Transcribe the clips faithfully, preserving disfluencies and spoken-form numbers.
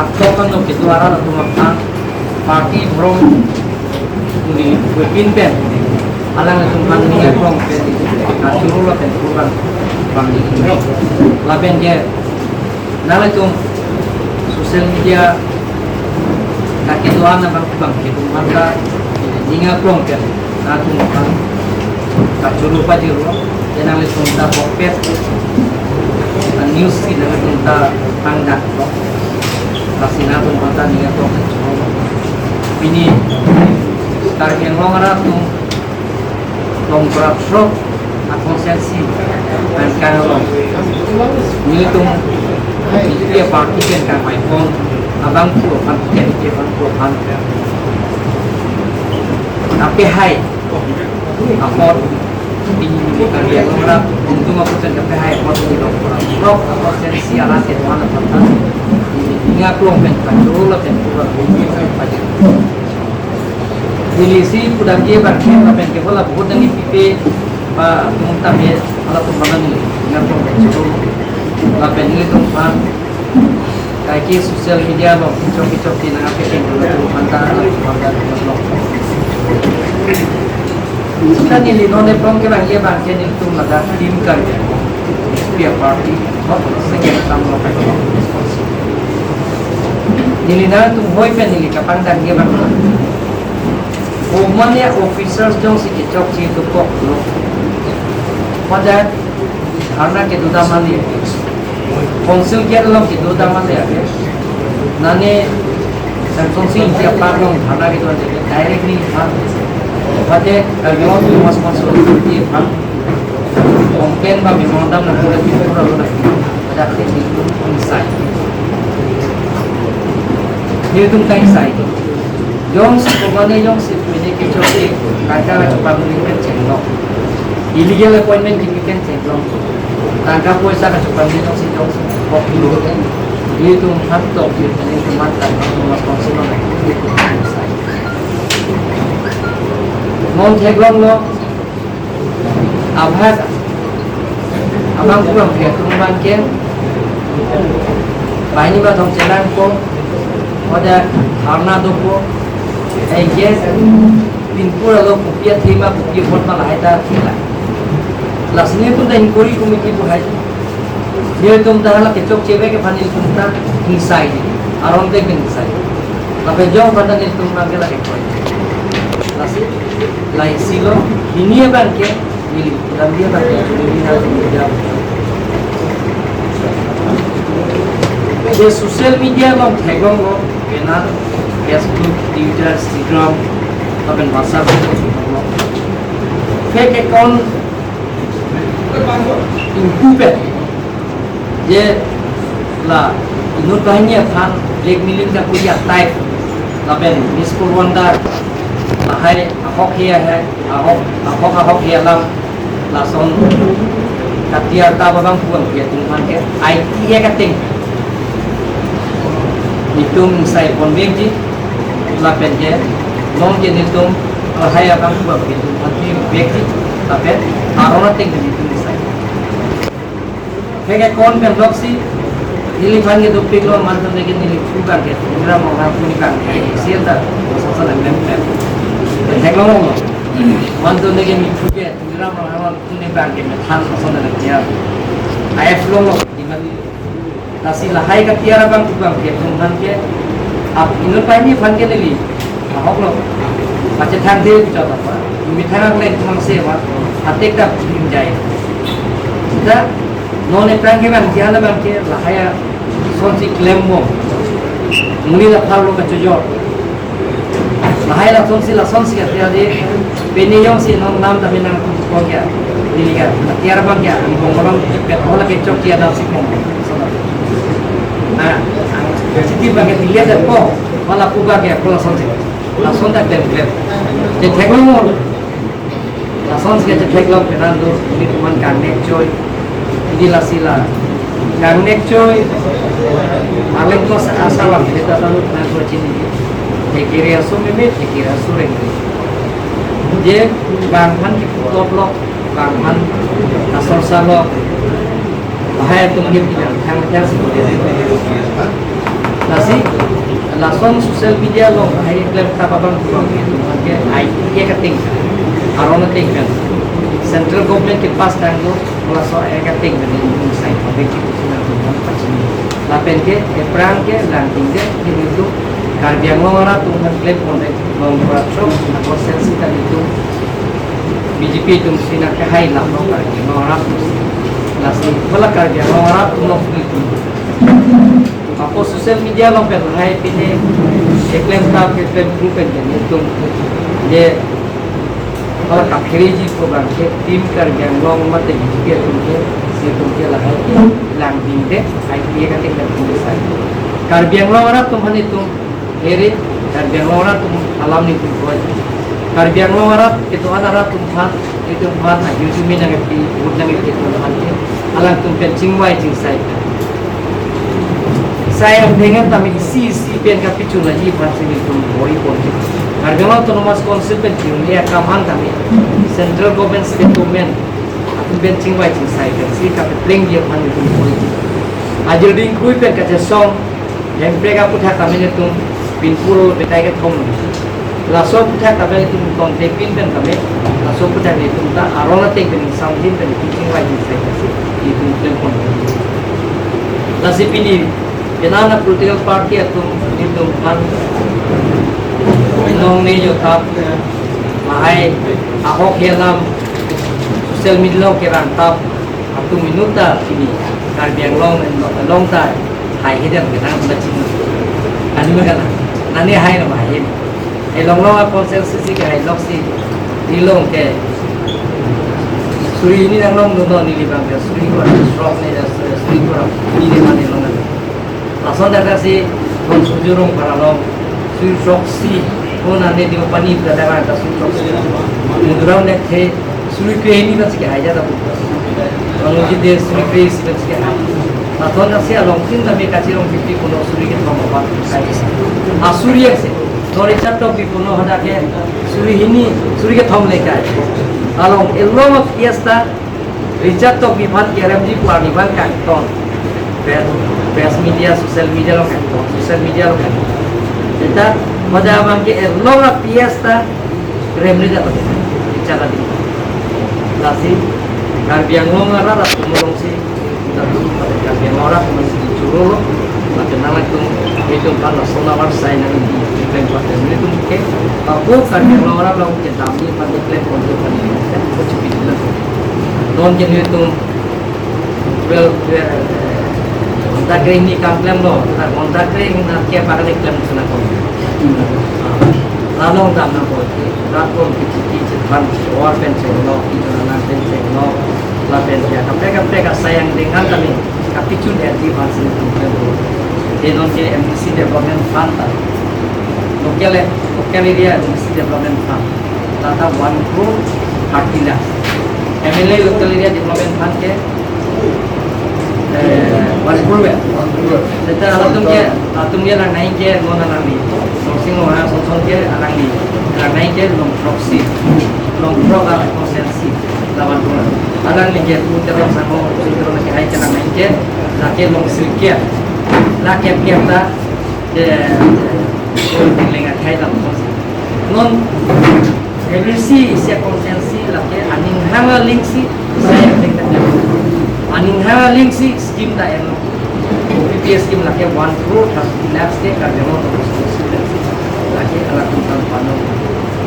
Atok kan lo kedo arat atum aphan party brom uni wepin pen alanglitum aphan ning arong pen kachoro lapen kurang bang ni lapen ke nanglitum social media kakedo-an abang bang kedo mata ning arong pen atum aphan kachoro pajirlo, ya nanglitum ta bokpet, ta news si nanglitum ta pangdaklo, lasi nanglitum ta ning arong kachoro. Pini Karbi Anglong arat atum Longpra throk a constituency pen kang along nelitum B J P party pen kang mai pon abang pu aphan pen ke abang pu aphan kape hai apot ini ini kan dia orang untung aku kan kape hai apot ini dong orang. Rok apa sensi alat ya mana tentang ini ini aku pen kan dulu lah pen kurang ini kan pajak. Neli si pudam dia bang pen lapen ke bola bahut nang ipipe ba tum tam ye ala tum mana neli nang tum pen chutu lapen nelitum aphan kaike social media along kechok kechok ti nang ape pen dulu tum aphan ta ala tum aphan ta dulu. Sita neli non epong ke bang ye bang ke nelitum ladak tim kan ya. Pia party, second term lo pen. Neli nangtum hoi pen neli kapangdang ye bang. Omane officers jongsi kechokche dokoklo. Pada dharna kedo dam mane. Council gate along kedo dam mane ave. Nane Samson Sing Ingti apar along dharna kedo mane directly ha. Pada kalau mas mas ha. Complain ba memorandum nangpura pura lo na. Pada ke nelitum inside. Nelitum ta inside. Jongsi komane jongsi pwede kechokche, tangka kachepangri pen chenglok. Illegal appointment kepi pen chenglok. Tangka poisa kachepangri jongsi jongsi bok dulu. Nelitum hap tok, nelitum mat tangka, nelitum mat konsep, nelitum mat konsep. Non theklonglo, abhag abang kurang phe atum abang ke banghini bathom chelangpo, pada dharna dopo, I guess, pinpur alo kopi athema kopi apot ma lahai ta thila. Lasi nelitum ta inquiry committee pu hai. Nelitum ta hala kechokche vek aphan nelitum ta hingsai. Aron tek hingsai. Lapen jong aphan ta nelitum abang ke lake koi. Lasi, lahai si lo, hini abang ke, neli, lam dia abang ke, neli na media. Je social media along theklonglo, penang, Facebook, Twitter, Instagram, lapen WhatsApp, fake account, ingpu pen. Je la inut banghini aphan blackmailing kapuji atype lapen Miss Purwanda lahai ahok he ahai ahok ahok ahok he alam lason katiar ta abang puang dia tum aphan ke I T A kating. Nelitum sai pon vekji lapen ke non ke nelitum lahai abang puang dia tum aphan vekji lapen aron ateng ke nelitum sai. Fake account pen loksi neliphan ke dopiklo mantu neke neli phu abang ke Tuliram Ronghang pu ni abang ke sel ta sasa na mem mem. Theklonglo. Mantu neke neli phu ke Tuliram Ronghang pu ni abang ke methan sasa na dia. I F lo lo. Lasi lahai katiar abang pu abang ke tum aphan ke ap inut banghini aphan ke neli ahok lo. Pachethang de chot apa. Methang le tum se wa. Atek ta dim jai. Sita non ephrang ke abang ke hala abang ke lahai asonsi klembom. Muni la phar lo kachojor. Lahai lasonsi lasonsi katiar de. Pini jongsi non nam ta menang tum ko kya. Neli ka. Katiar abang kya. Bong bong pet hola kechokche dam si kom. Na, siti abang ke dilihat ko, mala pu abang ke ko lasonsi. Lason ta dem klem. Je theklong mo. Lasonsi je theklong penang do, nelitum aphan kangnek choi. Ini lasi la. Kangnek choi. Arleng ko sa asa abang, kita tahu na ko chini. Thekere aso meme, thekere aso reng. Je, bang aphan kipu top lok. Bang aphan asor sa lo. Bahai atum ke pinang thang thang si. Lasi Lason social media along lahai klemtap abang pulang ke, ke I T Act ateng, aron ateng pen, central government ke pass tanglo, laso act ateng pen itum sign pon ke itum nangtum pachini. Lapen ke aphrang ke langding det, itum Karbi Anglong arat atum aphan klem pon det, Longdorat Sok, na constituency ta itum B J P atum si nangkehai lam lo Karbi Anglong arat atum si. Lasi hala Karbi Anglong arat atum lo itum. Ako social media along pen lahai pine klemtap keklem group pen pen itum je hala kapheriji program ke Team Karbi Anglong mate B J P atum ke, si atum ke lahai langding det, I T Act ateng pen itum sai. Karbi Anglong arat atum aphan itum here, Karbi Anglong arat atum alam nelitum koi. Karbi Anglong arat, kedo-an arat atum aphan, itum aphan, ahirjume nangkepi, vote nangkepi atum aphan ke, alangtum pen chingvai chingsai. Sai angdeng an tame isi isi pen kapachunji aphan si nelitum bor-i pon. Karbi Anglong Autonomous Council pen chingvai akam an tame, central government, state government atum pen chingvai chingsai pen si kapeplengji aphan nelitum bor-i. Ajir ding krui pen kachesong, Hemprek aputhak tame nelitum pinpur betai kethom. Laso aputhak tame nelitum tongte pin pen tame, laso aputhak nelitum ta aron ateng pen samjin pen nelitum chingvai chingsai pen si nelitum klem pon. Lasi pini penang a political party atum nelitum aphan inong ne jo tap lahai ahok alam social media along kerangtap atum inut ta pini Karbi Anglong along ta hai hidang kenang machin. Ani ma kana, nani hai na hai. Elong long a constituency ke hai lok si ilong ke suri hini nanglong dun do neli abang ke suri ko srok ne suri ko ni ne mane long. Lason dak si kon sujurong paralong suri srok si kon ane di opani pada dak ta suri srok si. Mudurang dak the suri kre hini na si ke hai jada bu. Kalau jide suri kre si na si ke hai. Lason dak si along sin tame kachirong fifty kono suri kethom apa. A suri si. Tori chat to pi kono hadak ke suri hini suri kethom le kai. Along elong of fiesta Richard Tokbi aphan K R M G party aphan kangton. Press, press media, social media along kangton, social media along kangton. Seta pada abang ke elong a fiesta remri da Richard adi. Lasi Karbi Anglong arat atum along si lalu pada Karbi Anglong arat atum si churo lo. Maka nang itum itum aphan lason awar sai nang di klem paten itum ke. Ako Karbi Anglong arat along kedam ni paten klem pon ke paten klem pon ke chipit lo. Non ke nelitum twelve, twelve, eh, kontak ring ni kam klem lo, na kontak ring na ke pakai ni klem sana kon. Ah, lalu dam na kon ke, rat kon ke chiki chithan, or pen cheng lo, ki na na pen cheng lo, lapen ya, kaprek kaprek asai angdeng an tame, kapachun R T aphan si klem lo. Ke non ke M D C Development Fund ta. Local, local area M D C Development Fund. Lata one crore thirty lakhs. M L A local area development fund ke, eh, one crore ya. Seta latum ke, latum ke lang nai ke non alang ni. Song sing lo ha song song ke alang ni. Lang nai ke long proxy. Long pro ka constituency. La one crore. Alang ni ke pu terus sama, pu terus ke hai ke lang nai ke. Lake long silke. Lake ke ta. Ke, eh, lenga khai dam. Non, every si, si constituency lake, aning hang aling si, saya yang tek tek. Aning hang aling si, scheme ta eno. O P P S scheme lake one crore thirty lakhs ke, Karbi Anglong Autonomous Constituency. Lake, ala tum tam pano.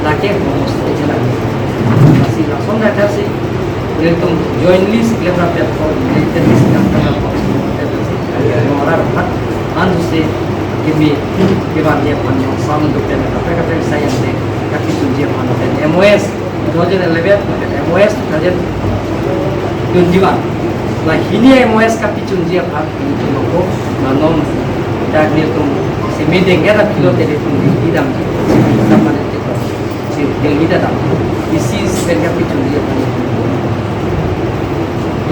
Lake, homo stage lake. Si lason na si, nelitum jointly si, klem ra platform, nelitum si, klem ra platform. Nora rapat, ansi kimi, kiban dia pan yang sama untuk pen kaprek kaprek saya yang deh, kaki tunji pan pen M O S, two thousand eleven, M O S two thousand twenty-one. Nah, ini M O S kaki tunji pan, ini tu loko, nanom, dak dia tu, si meeting era kilo tele tu, di dam, sama dia tu. Si Delhi ta dam. Isi pen kapachunji aphan.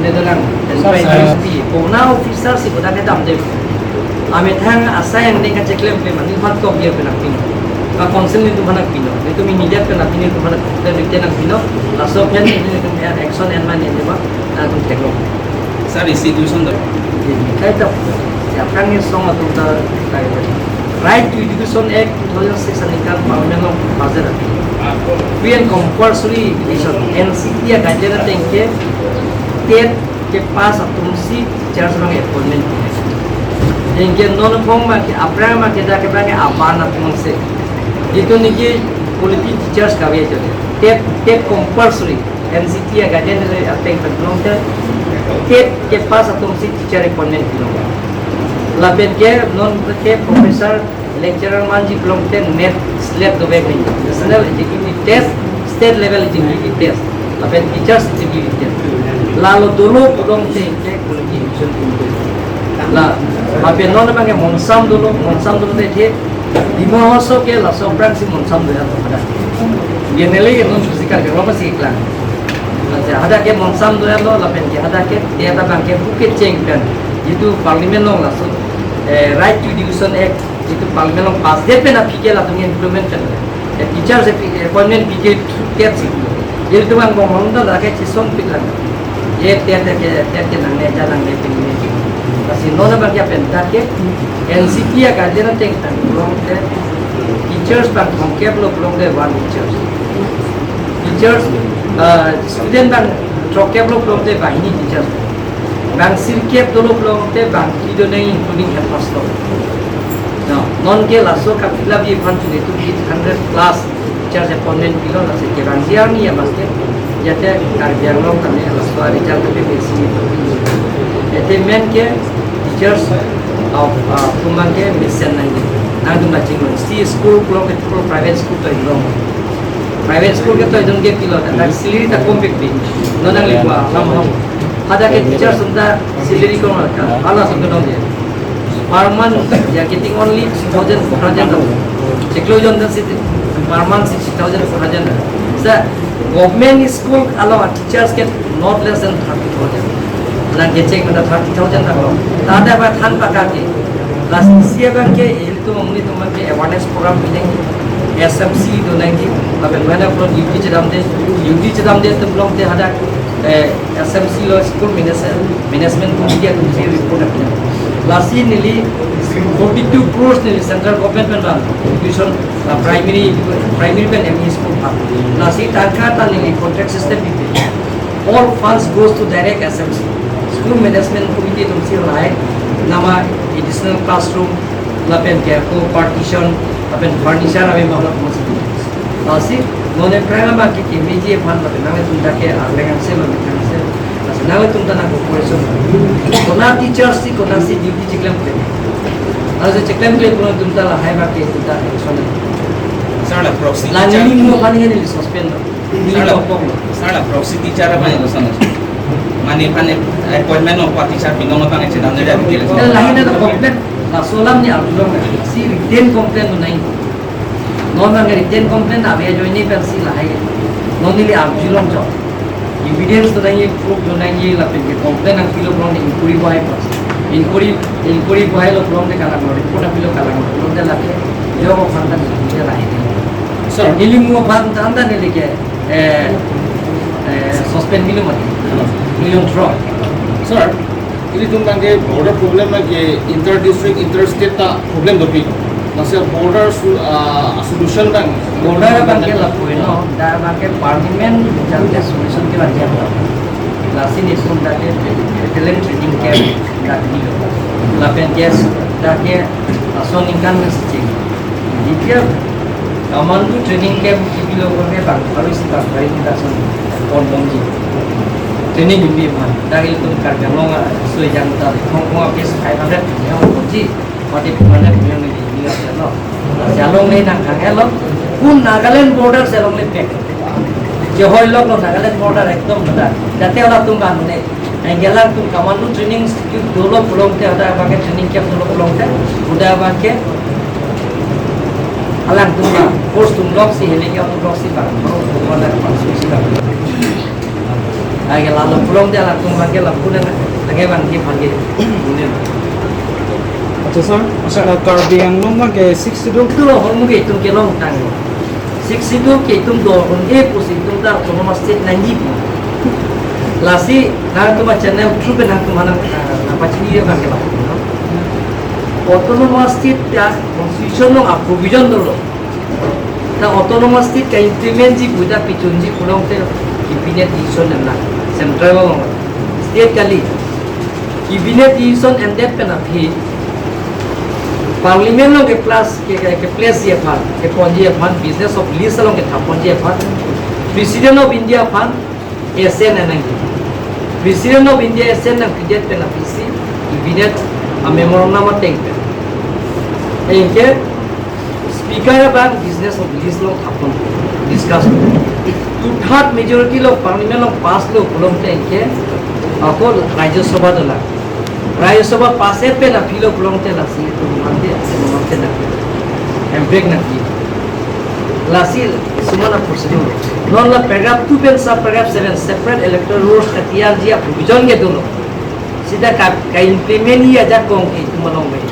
Ini dalang, dan Sorry, pai sir. P S P, kona officer si boda kedam de. Amethang asai angdeng kacheklem pe mani phat kok dia pena pino. Ka council nelitum aphan pino. Nelitum immediate pena pino, nelitum aphan pino, nelitum aphan pino. Laso pen nelitum action en mani de ba, nelitum theklong. Sir, institution do. Kaita, siapkan ni song atum ta, kaita. Right to Education Act two thousand six aningkan Parliament along pass det aphi, free and compulsory education, N C T a-guideline ateng ke TET kepass atum si teachers abang appointment pi. Anke non phong abang ke, aphrang abang ke dak ke abang ke aban atum si, jitu niki quality teachers kave chole. TET, TET compulsory, N C T a-guideline ateng pen pulote TET kepass atum si teacher appointment pilong. Lapen ke non ke professor, lecturer manji pulote NET, SLET dovek nangji, National Eligibility Test, State Level Eligibility Test, lapen Teachers Eligibility Test. Lalo dolo pulote ke quality education pintu. La, lapen non abang ke monsam dolo, monsam dolo te the, Dima Hasao ke laso aphrang si monsam do ya to hadak. Bienele ke non susi kar ke roma si klang. Laso hadak ke monsam do ya lo, lapen ke hadak ke, dia ta abang ke buke cheng pen, jitu Parliament along laso, eh, Right to Education Act, jitu Parliament along pass det pen aphi ke latum implement pen. Eh, teachers appointment pi ke TET si. Jitu abang bong bong ta dak ke chesong pik lang. Ye TET ke, TET ke nangne, ja nangne, pinne. Lasi non abang ke pen dak ke N C T a-guideline ateng tang pulote teachers abang thomkep lo pulote one teachers. Teachers, uh, student abang throkkep lo pulote banghini teachers. Bang sirkep dolo pulote bangphli do nang, including headmaster. No, non ke laso ka-fill up ji aphan chule tu eight hundred plus teachers appointment pilo, lasi kevangji arni ya maske, jate Karbi Anglong kami laso a-result kami besi. Ete men ke teachers of, uh, atum abang ke mesen nangji. Nangtum baching lo. Si school pulo ke school, private school to idong. Private school ke to idong ke pilo, ta salary ta kompik pi. Non nanglipo alam ham. Hadak ke teachers atum ta salary kom ka, hala atum ke dong je. Per month, they are getting only six thousand, four thousand. Chiklo jon dan siti, per month six thousand, four thousand. Sa, government school along teachers get not less than thirty thousand. Lang kecheng mata thirty thousand ta lo. Tada ba than pakar ke. Lasi abang ke, ilitum amonit atum abang ke awareness program pi nangji, S M C do nangji, lapen mane pulo duty chedamde, duty chedamde atum pulote hadak, eh, S M C lo, school manage-, management committee atum si report aphi. Lasi neli forty-two crores neli central government pen bang, tuition, uh, primary, primary pen M E school aphan. Lasi tangka ta neli contract system pipe. All funds goes to direct S M C. School management committee atum si lahai, nama additional classroom, lapen ke ako partition, lapen furniture ave ma, lapen si. Lasi, non aphrang abang ke kemeji aphan lapen nangtum ta ke arleng angse lo, methang angse lo. Lasi nangtum ta nang cooperation. Kona teacher si, kona si duty chiklemkle. Lasi chiklemkle pulote tum ta lahai abang ke tum ta action. Sir, la proxy teacher. La neli mo aphan ke neli suspend lo. Sir, la, sir, la proxy teacher abang ilo sana. Mane aphan appointment nangpo teacher binong abang chedam nangji. Lahai na complaint, laso alam neli arjulong, si written complaint do nangji. Non abang written complaint ave ajoine pen si lahai. Non neli arjulong chot. Evidence do nangji, proof do nangji, lapen ke complaint nangpilo pulote inquiry bohai pas. Inquiry, inquiry bohailo pulote kalang lo, report apilo kalang lo pulote lake. Yo ko khanta neli lahai. Sir. Neli mo aphan than ta neli ke, eh, eh, suspend pilo mati. Million throw. Sir, ilitum abang ke border problem abang ke inter district, inter state ta problem dopik. Lasi border su-, ah, solution abang. Border abang ke lapu-i no, dak abang ke permanent jam ke solution ke lagi apa. Lasi nelitum dak ke talent training camp dak di. Lapen ke dak ke ason ingkan nasi cing. Jika commando training camp kipilo kone bang, baru si bang, baru kita son kon bongji. Training ini mah, dari itu Karbi Anglong, ah, sui jang ta, Hong Kong office five hundred punya bongji, mati two hundred punya ni, ni apa lo? Si along ni nang kang lo, pun Nagaland border si along ni pek. Jehoi lok lo Nagaland border ekdom beda. Jate halatum bang ni. Anke alangtum commando training institute dolo pulote, hadak abang ke training camp dolo pulote, hadak abang ke alangtum bang, force atum lok si, helicopter lok si bang, bang, bang, bang, bang, si, si, bang. Anke lalo pulote alangtum abang ke lapu nang, lake abang ke bang ke. Acha sir, acha, uh, Karbi Anglong abang ke Sixth Schedule. Tu lo, hormu ke itum kelongtang. Sixth Schedule ke itum do hon e pusi itum ta autonomous state nangji. Lasi nangtum a-channel through pen nangtum hanang, ah, nangpachini ye bang ke bang, no? Autonomous state ta constitution along a-provision dolo. Ta autonomous state ka-implement ji pu ta pi chunji pulote cabinet decision enlo, central along. State kali. Cabinet decision endet pen aphi parliament along ke-place, ke, ke, ke-place ji aphan, keponji aphan business of lease along kethapponji aphan President of India aphan assent nangji. President of India assent nangpidet pen aphi si cabinet a-memorandum ateng pen. Anke speaker abang business of lease along thapon, discuss. Two third majority along parliament along pass lo pulote anke ako Rajya Sabha dolang. Rajya Sabha pass-et pen aphi lo pulote lasi itu mante, mante na. Emprek na pi. Lasi sumana procedure. Non la paragraph two pen sub paragraph seven separate electoral rolls katian ji a-provision ke dolo. Seta ka, ka-implement ji ajakong ke itum along mai.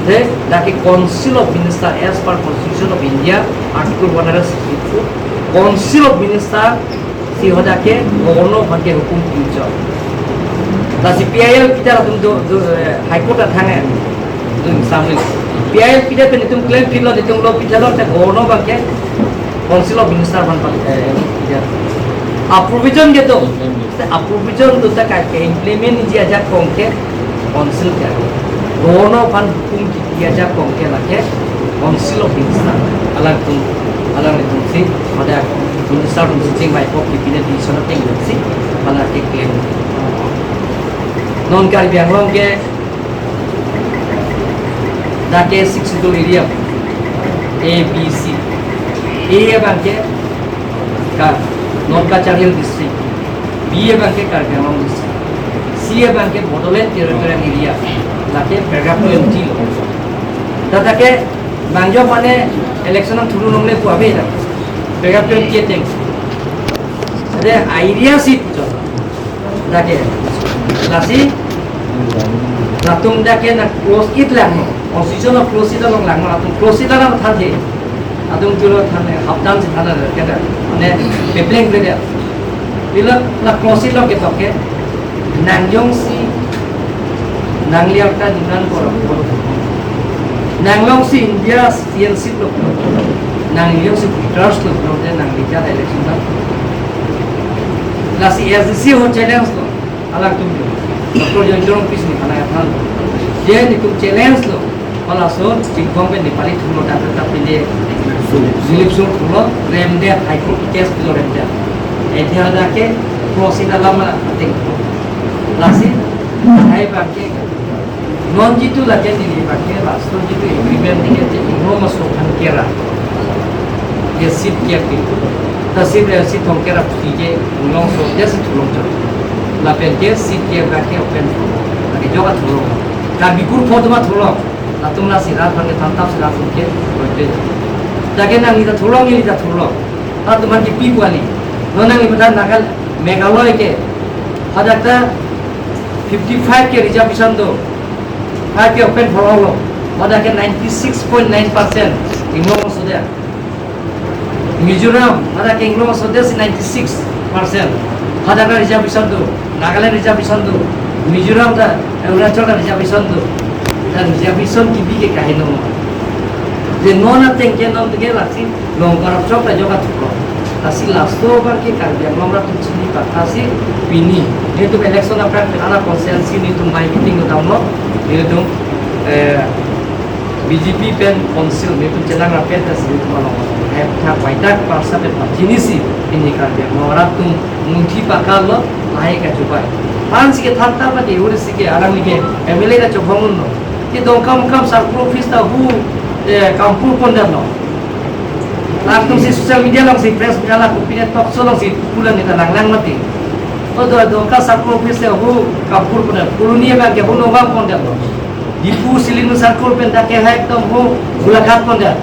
Te, dak ke Council of Minister as per Constitution of India, Article one hundred sixty-four, Council of Minister si hadak ke Governor aphan ke hukum pi chot. Lasi P I L pidet atum do, do, eh, High Court athang eh, do sambil. P I L pidet pen itum claim phitlo, itum lo pitlo, te Governor abang ke Council of Minister aphan pali, eh, pidet. A-provision ke do, te a-provision do ta ka, ke-implement ji ajakong ke Council ke. Governor aphan hukum kipi ajakong ke lake Council of Minister. Alangtum, alanglitum si, pada Minister atum si chingvaikok kipine decision ateng si, pada ke claim. Non Karbi Anglong ke dak ke Sixth Schedule area, A, B, C. A abang ke ka North Cachar Hill District, B abang ke Karbi Anglong District, C abang ke Bodoland Territorial Area, lake paragraph twenty lo. Tata ke nangjo mane election ang thulu longle pu ave ta. Paragraph twenty ateng. Ade area si puchot. Dak ke. Lasi latum dak ke na clause eight lang no. Constitution of clause eight along lang no. Latum clause eight lang than the. Latum chulo than the, hapdam si than the, ke da. Mane pepleng pe de. Bila la clause eight along ketok ke, nangjongsi nangliar ta dinan korang polo. Nangjongsi India citizenship lo, nangjongsi voters lo, lo de nangli ja election ta. Lasi S D C ho challenge lo, alangtum lo. Doctor John Jerome Pis ni kana ya than. Je netum challenge lo. Palaso, Chinkhong pen Nepali thurlo, Doctor Tapinde, Dilip Sung thurlo, remdet, High Court case pilo remdet. Edia dak ke, clause eight alam ateng. Lasi, hai abang ke, non jitu lake neli abang ke, last jitu agreement dike je, ingno maso aphan kera. Ye seat ke pi. Ta seat, eh, seat thong kera pi je, ingno so, je seat thulong chot. Lapen ke seat ke abang ke open thulong. Lake joka thulong. Karbi kur pho tuma thulong. Latum lasi rat abang ke tantap si latum ke, boite. Dak ke nangli ta thulong, neli ta thulong. Latum abang ke pi pu kali. Non nangli mata Naga, Meghalaya ke. Hadak ta fifty-five ke reservation do. Five ke open for all lo. Hadak ke ninety-six point nine percent. Ingno so dia. Mizoram, hadak ke ingno so dia si ninety-six percent. Hadak ta reservation do, Nagaland reservation do, Mizoram ta, Arunachal ta reservation do. Ta reservation kipi ke kaheno. Je non ateng ke non ke lasi long karap chok ta joka thuklo. Lasi laso abang ke Karbi Anglong arat atum chini patta si pini. Netum election aphrang pen ara constituency netum mai meeting lo damlo. Netum, eh, B J P pen council netum chelang rapet ta si netum along. Hai thak waidak parsa pen pachini si pini Karbi Anglong arat atum munthi pakal lo, lahai kachubai. Pan si kethan ta pati huri si ke alang ni ke M L A ta chobhong lo. Ti Dongkamukam circle office ta hu, eh, kampur pon damlo. Latum si social media along si, press media along, opinion talk show along si pulang kita langlang mati. To do Dongka circle office ta hu kampur pon dam. Colony abang ke hu nongang pon damlo. Diphu Silingri circle pen dak ke hai ekdom hu mulakhat pon dam.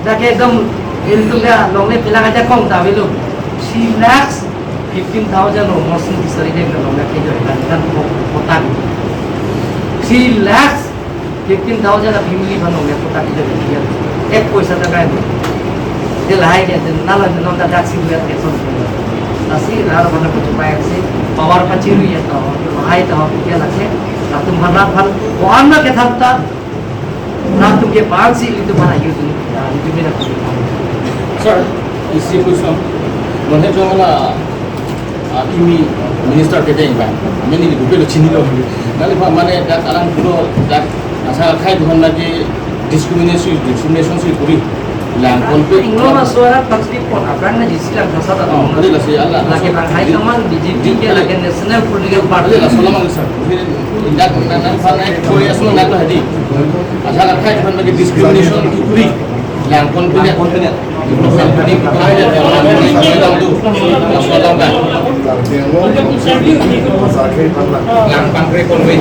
Dak ke ekdom intum ya longle pilang ajakong ta avelo. Three lakhs fifteen thousand lo, mosing kisari dek lo, longle ke jo, dan, dan ko-, kotak. Three lakhs fifteen thousand a family aphan longle kotak ke jo, ya. Ek poisa ta kai. Dia lahai ke, dan nala non ta dak si buat ke son. Lasi, lar mana kuchupai si, power pachiru ya ta, lahai ta, ya lasi. Latum aphan, aphan, ko-an ma kethan ta, Latum ke bangsi ilitum aphan ayu tu, ah, ilitum ke na. Sir, isi kusam. Mane jo la, ah, imi minister kedeng bang. Mane ni bupe lo chinilo. Nali pa mane dak alang pulo dak asa khai duhan lagi discrimination, discrimination si kuri. Lang konpe. Inglo ma suara pasti pon aphrang na jisi lang kasa ta. Oh, betul lah si Allah. Lagi bang hai teman B J P ke lagi National Political Party. Betul lah, salam sir. Dak nang nang pan nang koi asu nang hadi. Asa la khai duhan lagi discrimination si kuri. Lang konpe. Lang konpe. Lang pangre konve,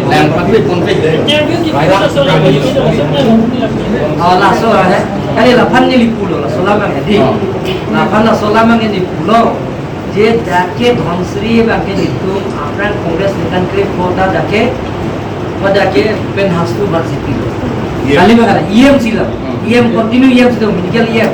lang pangre konve. Oh, laso, eh. Kali laphan neli pulo, laso alam abang hadi. Oh. Laphan laso alam abang neli pulo. Je dak ke Dhansiri abang ke nelitum aphrang Congress ningkan krepho ta dak ke, dak ke pen hastu bat sipilo. Iya. Kali abang kali, E M si lo. Hmm. E M continue E M si lo, medical E M.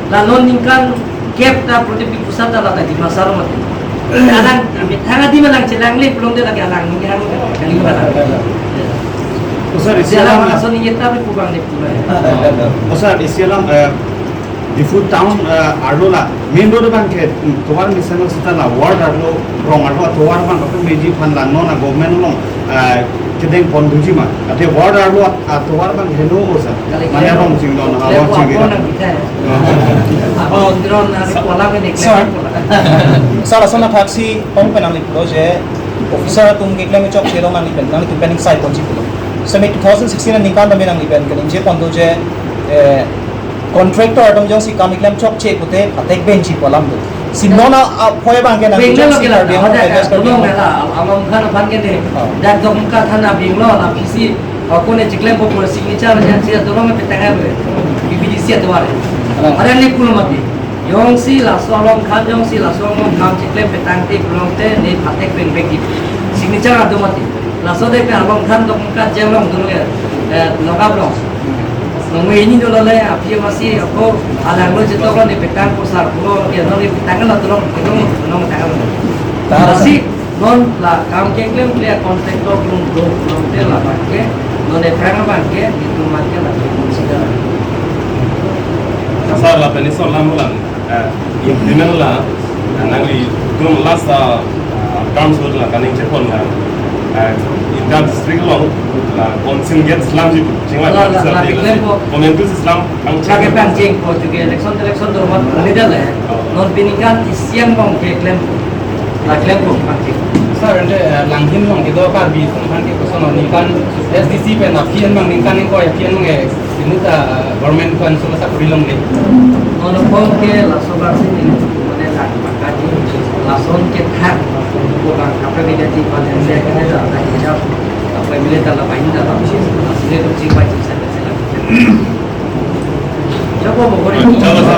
La non ningkan kep ta Prodip Diphusa ta la ta Dimasarong mati. Alang, kami thangat di malang chelang le pulote lagi alang ningkan kali malang. Oh, sir, isi alang alam laso ningkan ta pu abang le pulo. Oh, sir, isi alam, eh, Diphu town, eh, arlo la main road abang ke, mm, tovar mesen sita la ward arlo, rong arlo tovar abang ke meji aphan la non a government along, eh, kedeng pon duji ma. Ate ward arlo atovar abang heno o sir. Kali mane kali. Rong chingdon, le hawa ko chingdon. Apo nang kita. Apo nang kita. Sir. Sir, lason athaksi tong penang ni pulo je officer atum keklem chokche lo nangli pen, nanglitum pen ingsai ponji pulo. Semi two thousand sixteen aningkan tame nangli pen keningje pon do je, eh, contractor atum jongsi kam keklem chokche pute pathek benji pu alam do. Si non a, a, aphoi abang ke nang benlo jongsi ke la, Karbi Anglong ada West Karbi Anglong Anglong. Mela, Alam Khan aphan ke ne. Oh. Dak Dongka thana benlo, la P C, ako ne chiklempo pura signature agency atulong petang ave. P P D C atuar. Oh. Ada ne pulo mati. Jongsi laso Alam Khan, jongsi laso Alam Khan chiklem petang te pulote ne pathek beng beng ki. Signature adu mati. Laso de ke Alam Khan Dongka Jem along dulu ya. Eh, Nongkap along. Nunggu ini dulu le, api masih aku alang lo jetok lo ni petang pusar pulo, ya, non ni petang lo tulong, tulong, tulong petang lo. Tara. Masih non la kam keklem kle contractor belum, belum, belum te la abang ke, non ni petang abang ke, itu abang ke la consider. Sir, lapen isi alam ulang. Eh, implement la, eh, nanglitum last, ah, ah, terms lo la kaning chepon la, eh, inter district along la council gate slam ji, chingla la, la, la, slam ji, la, klempo. Komentu si slam ang lagi chepon. Pangchengpo, juga election, election dormat leader le. Oh. Non pini kan isian bong keklem, la klempo pangcheng. Sir, ante, eh, Langhin along kedo Karbi atum aphan ke koson ningkan S D C pen aphi an abang ningkan ingkoi aphi an abang ke Inut, ah, government ko anso sakuri longle. Ono pon ke laso abang si nelitum mane lang pangkaji lason kethak ko abang kapre beda di pan yang saya kena dah tak hijab apa bila dalam lain dalam sini tu sih baca saya saya. Coba mau boleh. Coba, coba.